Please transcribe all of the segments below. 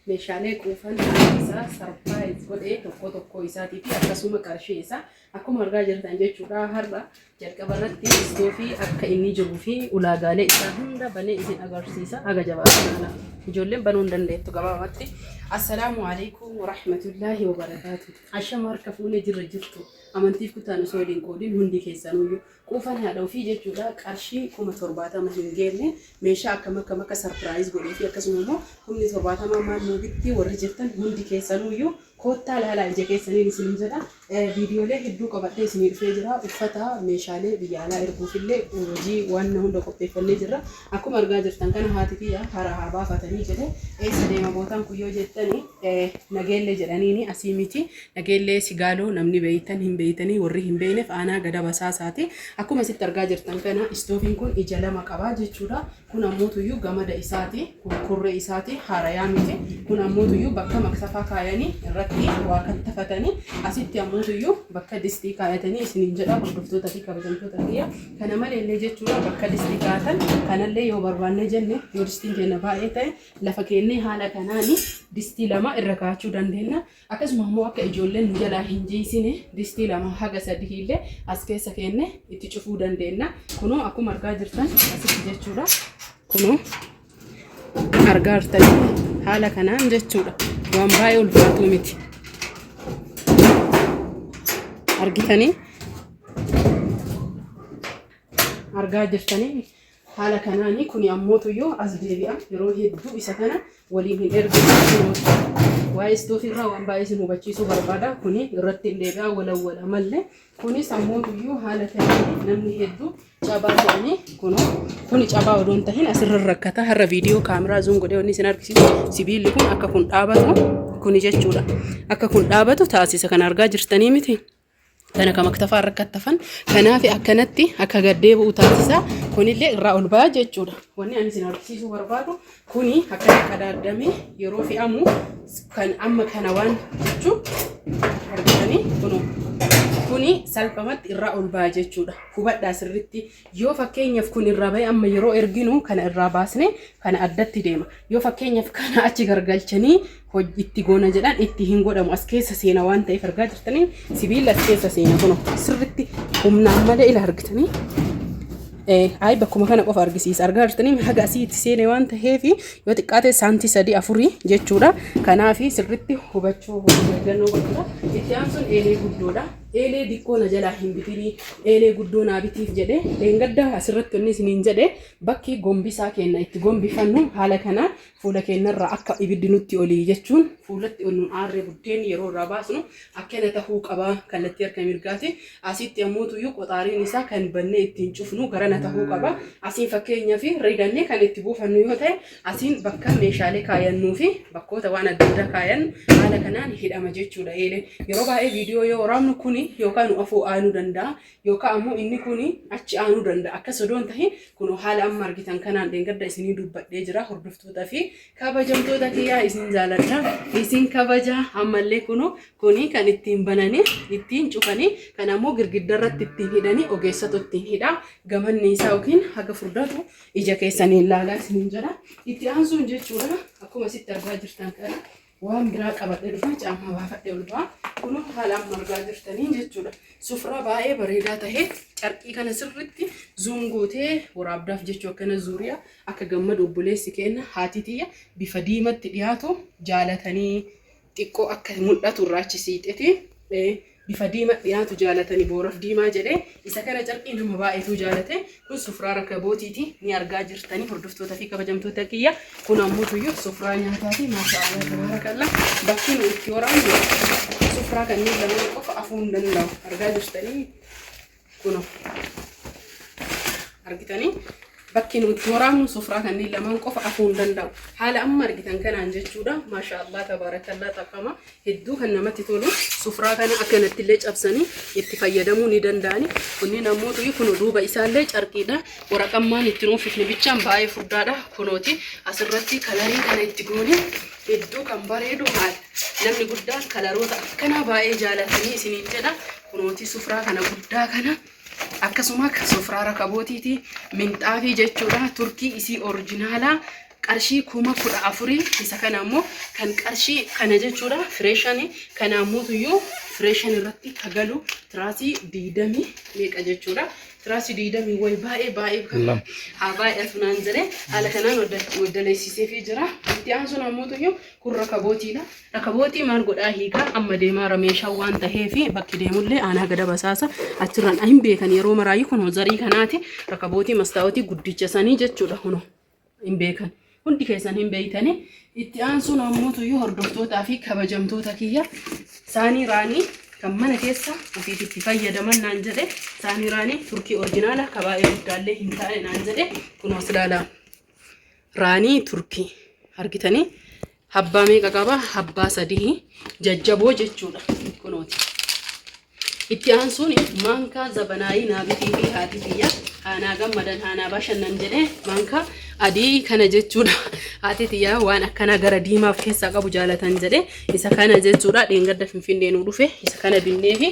Meeshaalee quufan haala isaa surprise godhee tokko tokkoo isaatii fi akkasuma qarshii isaa akkuma argaa jirtan jechuudha. Har'a jalqaba irratti istoofii akka inni jiruu fi ulaagaalee isaa hunda banee isin agarsiisa. Haga jabaatu ilaala. Ijoolleen banuu hin dandeettu gabaabatti. Assalaamu alaikum warahmatullaahi wabarakaatu. Ashama harka fuunee jirra jirtu. Amantiif kutaan osoo waliin qoodin hundi keessanuyyuu. Quufan haadha ofii jechuudha qarshii 70,000 hin geenne meeshaa akkam akkam akka sarpiraayiz godhee fi akkasuma immoo 70,000 maal nuu bitti warri jettan hundi keessanuyyuu koottaa laalaa ija keessaniin isinin jedha. Viidiyoolee hedduu qabadhee isinii dhufee jira. Uffata meeshaalee biyya alaa erguufillee hojii waan hunda qopheeffannee jirra. Akkuma argaa jirtan kana haati tiyya hara haa baafatanii jedhe. Eessa deema bootaan kun yoo jettani Nageellee jedhaniini asii miti. Nageellee Sigaaloo namni beeytan hin beeytanii warri hin beeyneef aanaa gada basaasaati. Akkuma asitti argaa jirtan kana istoofiin kun ija lama qaba jechuudha. Kun ammootuyyuu gamada isaati. Kun kurree isaati. Haarayaa miti. Kun ammootuyyuu bakka maksafaa kaayanii irratti waa kattafatanii asitti ammootuyyuu bakka distii kaayatanii isiniin jedha hordoftoota fi kabajamtoota kiyya. Kana maleellee jechuudha bakka distii kaayatan kanallee yoo barbaanne jenne yoo distiin keenya baay'ee ta'e lafa keennee haala kanaani distii lama irra kaa'achuu dandeenya. Akkasuma immoo akka ijoolleen nu jalaa hin jiisine distii lama haga sadii illee as keessa keenne itti cufuu dandeenya. Kunoo akkuma argaa jirtan asitti jechuudha. Kunoo argaa jirtan haala kanaan jechuudha. Waan baay'ee ulfaatuu miti. Argitanii argaa jirtanii haala kanaani kuni ammootuyyuu as deebi'a yeroo hedduu isa kana waliin hin erginu. Waa'ee istoofii irraa waan baay'ee isin hubachiisuu barbaada. Kuni irratti hin deebi'a walawwala mallee. Kunis ammootuyyuu haala ta'een namni hedduu cabaa ta'anii kunoo kuni cabaa odoo hin tahin asirra rakkata. Har'a viidiyoo kaameraa zuum godhee wanni isin argisiisu sibiilli kun akka kun dhaabatu kuni jechuudha. Akka kun dhaabatu taasisa kan argaa jirtanii miti. Kana ka maktafaa irra kattafan kanaaf akkanatti akka gad deebi'u taasisa. Kunillee irraa ol ba'a jechuudha. Wanni ani isin argisiisuu barbaadu kuni akkana qadaadamee yeroo fe'amu kan amma kana waan jechuu argitanii kunoo kuni salphumatti irraa ol ba'a jechuudha. Hubadhaa sirritti. Yoo fakkeenyaaf kun irraa ba'e amma yeroo erginu kana irraa baasne kana addatti deema. Yoo fakkeenyaaf kana achi gargalchanii itti goona jedhan itti hin godhamu as keessa seena waan ta'eef argaa jirtanii sibiila as keessa seena kuno sirritti humnaan malee ila argitanii. Ayi bakkuma kana qofa argisiisa argaa jirtanii haga asii itti seene waan ta'eef yoo xiqqaate saantii sadii afurii jechuudha. Kanaaf sirritti hubachuu eeggannoo gochuudha. Itti aansuun eelee guddoodha. Eelee diqqoo na jalaa hin bitinii eelee guddoo naa bitiif jedhe dheengadda asirratti inni isiniin jedhe bakki gombisaa keenya itti gombifannu haala kanaan fuula keenyarraa akka ibiddi nutti olii jechuun fuulatti ol nun aarree buddeen yeroo irraa baasnu akkana tahuu qaba kallattii harka mirgaati. Asitti ammoo tuyyuu qoxaariin isaa kan bannee ittiin cufnu garana tahuu qaba. Asiin fakkeenyaaf rigannee kan itti buufannu yoo ta'e asiin bakka meeshaalee kaayannuu fi bakkoota waan adda addaa kaayannu haala kanaan hidhama jechuudha eeleen. Yeroo baay'ee viidiyoo yoo waraabnu kuni yookaan nu afoo aanuu danda'a yookaan ammoo inni kuni achi aanuu danda'a. Akkas odoo hin tahin kunoo haala amma argitan kanaan dheengadda isinii dubbadhee jira hordoftoota fi kabajamtoota kiyyaa isin jaaladha isin kabaja ammallee kunoo kuni kan ittiin bananii ittiin cufanii kan ammoo girgidda irratti ittiin hidhanii ogeessatu ittiin hidha gamanni isaa yookiin haga furdatu ija keessaniin ilaalaa isiniin jedha. Itti aansuun jechuudha akkuma asitti argaa jirtan kana waan biraa qabadhee dhufa caammaa baafadhee ol ba'a. Kunoo haala amma argaa jirtaniin jechuudha. Sufraa baay'ee bareedaa ta'e carqii kana sirriitti zuum gootee waraabdaaf jechuu akkana zuuriyaa akka gammadu obboleessi keenya haati tiyya bifa diimatti dhiyaatu jaalatanii xiqqoo akka mul'atu irraa achi siixeti bifa diima dhiyaatu jaalatani booraf diimaa jedhe isa kana carqii nama baay'eetu jaalate kun sufraa rakabootiiti ni argaa jirtanii hordoftoota fi kabajamtoota kiyya kun ammoo tuyyuu sufraa nyaataati maasha Allah tabaarakalla bakki nu itti waraannu sufraa kanneen lamaan qofa afuu hin danda'u argaa jirtanii kuno argitanii bakki nu itti waraabnu sufraa kanneen lamaan qofa afuu hin danda'u. Haala amma argitan kanaan jechuudha. Maasha Allah tabaarakallaa xaqama hedduu kan namatti tolu sufraa kana akkanatti illee cabsanii itti fayyadamuu ni danda'ani. Kunniin ammoo tuyi kun duuba isaallee carqiidha. Waraqammaan ittiin uffifne bichaan baay'ee furdaadha. Kunooti asirratti kalarii kana itti goone hedduu kan bareedu haala namni guddaan kalaroota akkanaa baay'ee jaalatanii isiniin jedha. Kunooti sufraa kana guddaa kana akkasuma sufraa rakabootiiti minxaafii jechuudha. Turkii isii orijinaalaa Qarshii 14,000. Isa kana ammoo kan qarshii kana jechuudha, firee shani. Kana ammoo firee shan irratti kagalu tiraasii diidamii meeqa jechuudha. Tiraasii diidamii wayi baay'ee baay'ee Lama. Haa baay'atu naan jedhe, haala kanaan waddaleessisee jira. Itti aansuun ammoo kun rakabootiidha. Rakabootii maal godhaa hiikaa amma deemaa meeshaa waan taheef, bakki deemullee aanaa gada basaasa achirraan hin beekan yeroo maraayyuu. Kun zarii kanaati, rakabootii mastaawotii guddicha sanii jechuudha, kun hin beekan. Hundi keessan hin beeytani. Itti aansuun ammoo hordoftootaa fi kabajamtoota kiyya, saanii raanii kan mana keessa ofiif itti fayyadaman naan jedhe. Saanii raanii Turkii original ka baay'ee guddaallee hin taane naan jedhe. Kunoo ilaalaa, raanii Turkii argitanii, habbaa meeqa qaba? Habbaa sadii, jajjaboo jechuudha kunooti. Itti aansuun maankaa zabanaayii naa bitii fi haati tiyya haanaa gammadan haanaa bashannan jedhee, maankaa adii kana jechuudha. Haati tiyya waan akkanaa gara diimaa of keessaa qabu jaalatan jedhee, isa kana jechuudha. Dheengadda Finfinnee nuu dhufe, isa kana binnee fi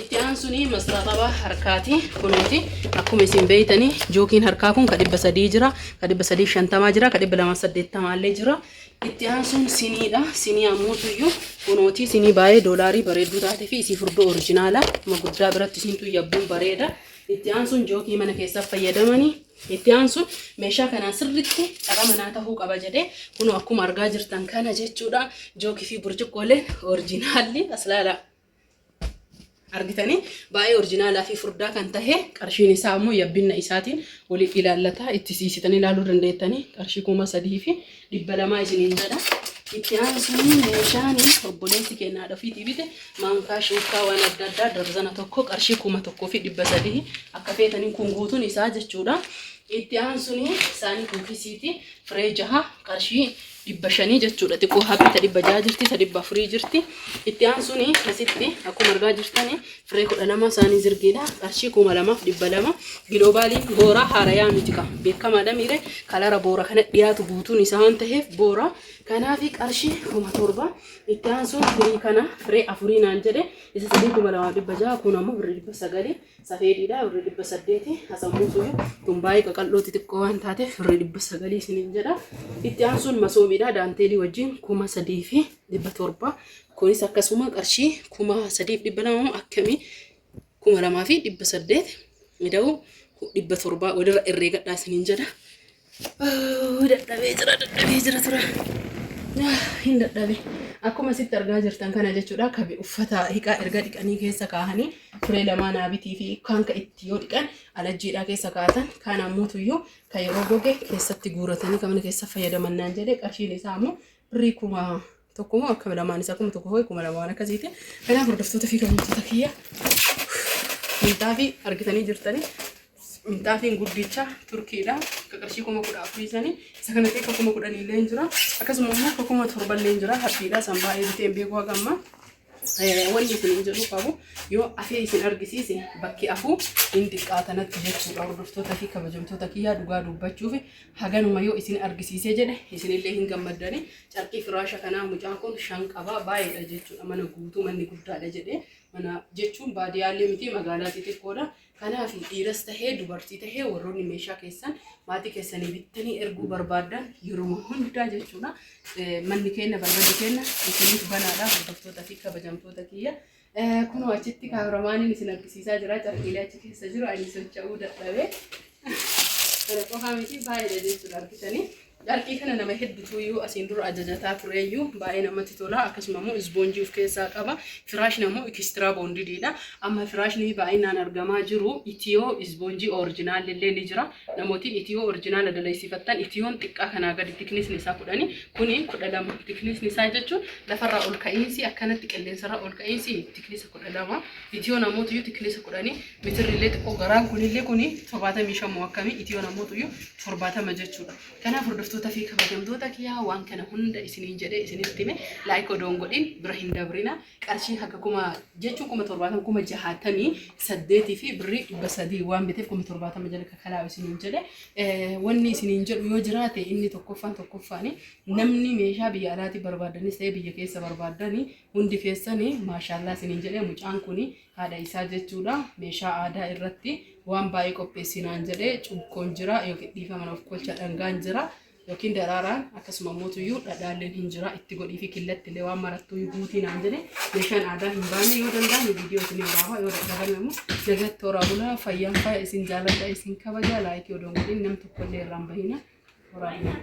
itti aansuun mastaaxabaa harkaati kunooti. Akkuma isin beeytanii, jookiin harkaa kun ka 300 jira, ka 350 jira, ka 280 illee jira. Itti aansuun siniidha. Sinii ammuutuyyuu kunooti, sinii baay'ee doolaarii bareedduu taatee fi isii furdoo original ma guddaa biratti isiintu yabbuun bareeda. Itti aansuun jookii mana keessaa fayyadamanii. Itti aansuun meeshaa kanaa sirritti qara manaa ta'uu qaba jedhee, kunoo akkuma argaa jirtan kana jechuudha. Jookii fi burcuqqooleen originalli as ilaalaa. Argitanii, baay'ee original fi furdaa kan tahe, qarshiin isaa ammoo yabbinna isaatiin waliin ilaallataa, itti siisitanii ilaaluu dandeettanii, qarshii 3,200 isiniin jedha. Itti aansuun meeshaan obboleessi keenya haadha ofiitii bite maankaa, shuukaa, waan adda addaa darzana tokko qarshii 1,300, akka feetaniin kun guutuun isaa jechuudha. Itti aansuun isaanii kuukisiiti, firee jaha qarshii 500 jechuudha. Xiqqoo haphii ta 600 jirti, ta 400 jirti. Itti aansuun asitti akkuma argaa jirtani firee 12 isaanii zirgiidha. Qarshii 2,200. Giloobaaliin booraa haarayaa miti ka beekamaadha miire, kalara boora kana dhiyaatu guutuun isaa waan ta'eef boora. Kanaaf qarshii 7,000. Itti aansuun firii kana firee afurii naan jedhe, isa sadii 2,600, kun ammoo birrii 900. Safeediidha, birrii 800. Hasammuutu kun baay'ee qaqal'oo xixiqqoo waan taateef birrii 900 isiniin jedha. Itti aansuun masoobiidha, daanteelii wajjin 3,700. Kunis akkasuma qarshii 3,200 akkamii, 2,800 ida'u 700 walirra herreegadhaa isiniin jedha. Dadhabee jira, dadhabee jira tura. Hin dadhabe. Akkuma asitti argaa jirtan kana jechuudha. Kabi uffata hiqaa erga dhiqanii keessa kaahanii, firee lamaa naabitii fi kaan ka itti yoo dhiqan alajjiidhaa keessa kaa'atan, kaan ammoo tuyyuu kan yeroo goge keessatti guuratanii kan mana keessa fayyadaman naan jedhe. Qarshiin isaa ammoo birrii 1,000 moo akka lamaan isaa 1,000 ho'i 2,000 waan akkasiiti. Kanaaf hordoftoota fi kabajamtoota kiyya, minxaafii argitanii jirtanii. Minxaafiin guddicha Turkiidha. Akka qarshii 14,000 sanii isa kana ta'e akka 10,000 illee hin jira. Akkasuma immoo akka 7,000 illee hin jira. Haphiidha, san baay'ee bitee hin beeku haga ammaa. Wanni isin jedhu qabu, yoo afee isin argisiise bakki afuu hin xiqqaatanatti jechuudha. Hordoftoota fi kabajamtoota kiyyaa, dhugaa dubbachuuf haganuma yoo isin argisiisee jedhe isinillee hin gammaddani. Carqii firaasha kanaa mucaan kun shan qaba, baay'eedha jechuudha. Mana guutuu, manni guddaadha jedhee, mana jechuun baadiyyaallee miti, magaalaa xixiqqoodha. Kanaaf dhiiras tahee dubartii tahee, warroonni meeshaa keessan maatii keessanii bittanii erguu barbaaddan, yeroo hundaa jechuudha. Manni keenya, balballi keenya isiniif banaadha, hordoftoota fi kabajamtoota kiyya. Kunoo achitti kaameraamaaniin isin argisiisaa jira. Carqiilee achi keessa jiru, ani socho'uu dadhabee. Kana qofaa miti, baay'eedha jechuudha argitanii. Carqii kana nama hedduutu iyyuu asiin dura ajajataa tureeyyuu, baay'ee namatti tola. Akkasuma immoo isboonjii of keessaa qaba. Firaashni immoo extra bondediidha. Amma firaashni baay'inaan argamaa jiru Itiyoo isboonjii original illee ni jira. Namootiin Itiyoo original dalaysiifattan, Itiyoon xiqqaa kanaa gadi thicknessni isaa 10, kuni 12. Thicknessni isaa jechuun lafarraa ol ka'iinsi, akkanatti qilleensarraa ol ka'iinsi thicknessa 12. Itiyoo namoota iyyuu thicknessa 10. Mitirri illee xiqqoo garaan kunillee kuni 75 moo akkamii, Itiyoo namoota iyyuu 70 jechuudha. Kanaaf hordoftoota fi kabajamtoota kiyyaa, waan kana hunda isiniin jedhee isinitti hime, like odoo hin godhin bira hin dabrina. Qarshii haga kuma jechuun 70,000, 68,300 waan biteef 70,000 jala kakalaa isiniin jedhe. Wanni isiniin jedhu yoo jiraate, inni tokkoffaan tokkoffaani, namni meeshaa biyya alaatii barbaadanis ta'e biyya keessa barbaadani hundi keessanii maashaallaa isiniin jedhe. Mucaan kuni haadha isaa jechuudha, meeshaa aadaa irratti Waan baay'ee qopheessinaan jedhee cukkoon jira yookiin dhiifama of kolcha dhangaan jira yookiin daraaraan akkasuma mootuyyuu dhadhaalleen hin jira itti godhii fi killatti illee waan marattuu guutii naan jedhe. Meeshaan aadaa hin baane. Yoo danda'ame viidiyoo isin waraaba, yoo dadhabame immoo nagatti horaa bulaa. Fayyaan faaya, isin jaaladha, isin kabaja. Like odoon godhin nam tokkollee irraan bahina. Horaa bulaa.